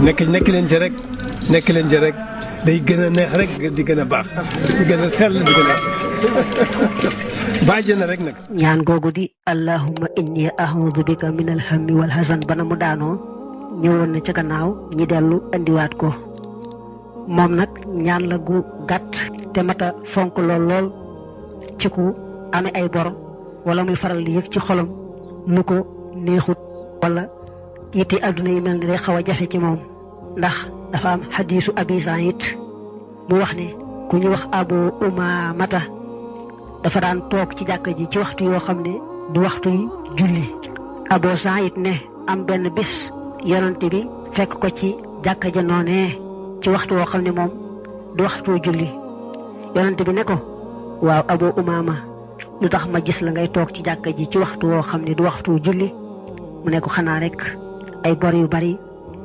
nekk leen ci rek nekk leen ci rek day gën a neex rek di gën a baax di gën a sell di gën a baaje na rek nag. ñaan googu di allahumma inni a'udhu bika min alhammi wal hazan bana mu daanoo ñëwoon na ca gannaaw ñi dellu andiwaat ko moom nag ñaan la gu gàtt te mata fonk lool ci ku amee ay bor wala muy faral di yëg ci xolam lu ko neexut wala yitti adduna yi mel ni day xaw a jafe ci moom ndax dafa am xadiisu abi Saïd mu wax ne ku ñu wax abu umaamata dafa daan toog ci jàkka ji ci waxtu yoo xam ne du waxtu yi julli abu Saïd ne am benn bis yonante bi fekk ko ci jàkka ja noonee ci waxtu woo xam ne moom du waxtu julli yonante bi ne ko waaw abu umaama lu tax ma gis la ngay toog ci jàkka ji ci waxtu woo xam ne du waxtu julli mu ne ko xanaa rek ay bor yu bari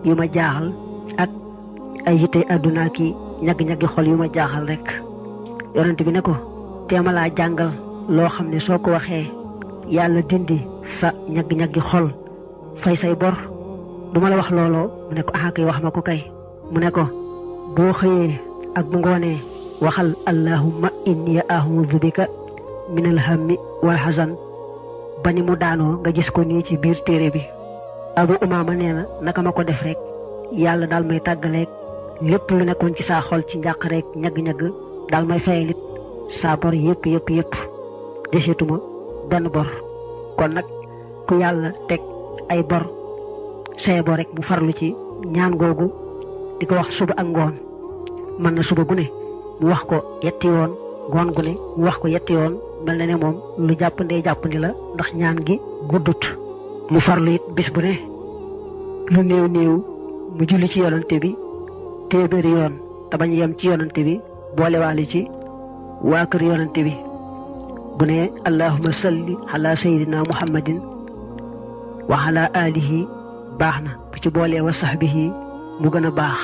yu ma jaaxal ak ay yitte àdduna ki ñagg-ñaggi xol yu ma jaaxal rek yonent bi ne ko teema laa jàngal loo xam ne soo ko waxee yàlla dindi sa ñagg-ñaggi xol fay say bor duma la wax looloo mu ne ko ah kay wax ma ko kay mu ne ko boo xëyee ak bu ngoonee waxal allahumma inni a'udhu bika min alhammi wal hazan ba ni mu daanoo nga gis ko nii ci biir téere bi abu umaama nee na naka ma ko def rek yàlla daal may tàggaleeg lépp lu nekkoon ci saa xol ci njàq rek ñagg-ñagg daal may fayalit saa bor yëpp desetuma benn bor kon nag ku yàlla teg ay bor saye bor rek mu farlu ci ñaan googu di ko wax suba ak ngoon mën na suba gu ne mu wax ko yetti yoon ngoon gu ne mu wax ko yetti yoon mel na ne moom lu jàppandi la ndax ñaan gi guddut mu farlu it bis bu ne lu néew mu julli ci yonante bi téeméeri yoon te bañ yem ci yonante bi boolewaale ci waa kër yonante bi bu ne allahumma salli ala sayyidina muhammadin wa ala alihi baax na bu ci boolee wa sahbihi mu gën a baax